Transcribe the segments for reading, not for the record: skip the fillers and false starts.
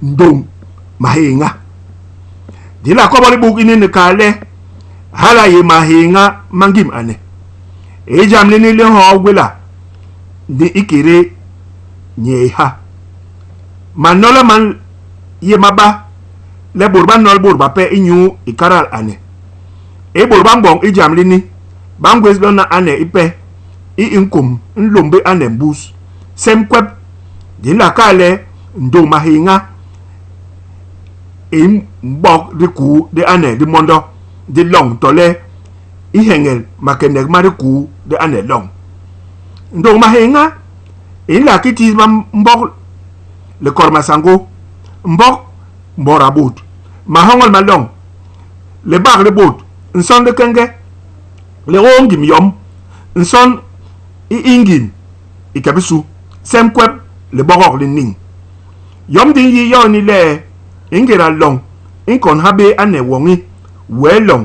Ndôñ mahéñha. Di nla kobol i buk ini ni kal le hala a yé mahéñha ma ngim ane. I jam lini li nhoo gwéla ndi ikédé nyéiha. Manola ma yé ma ba le bôt ba nol bôt bape inyu i kadal ane. I bôt ba mboñ i jam lini ba ngwés lona ane ipe i i nkôm nlômbi ane mbus. Semkwep, di nla kal le ndôñ mahéñha i mbok dikuu di ane di mondo di loñ tole i heñel makenek ma dikuu di ane loñ. Ndôñ mahéñha i nla ki tisba mbok likot masangô, mbok mbora bôt, mahoñol ma loñ, libak li bôt, nson likenge, lihôô ngim yom, nson i ingin i ke bisu, semkwep, libogok li niñ. Yom di nyi yo ini le, i ngéda loñ i nkon ha bé ane woñi, wee loñ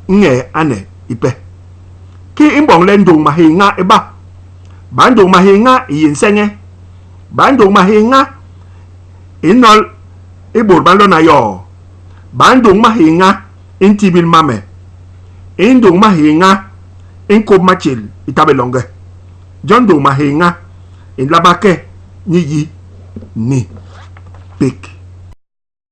i ñee ane ipe. Kii i mboñ le ndôñ mahéñha i ba? Baa ndôñ mahéñha i yé nseñ? Baa ndôñ mahéñha i nol i bôt ba nlona yo? Baa ndôñ mahéñha i ntibil mame? I ndôñ mahéñha i nkôp matjél i ta bé loñge. Jon ndôñ mahéñha i nla ba ke ni yi ni pék.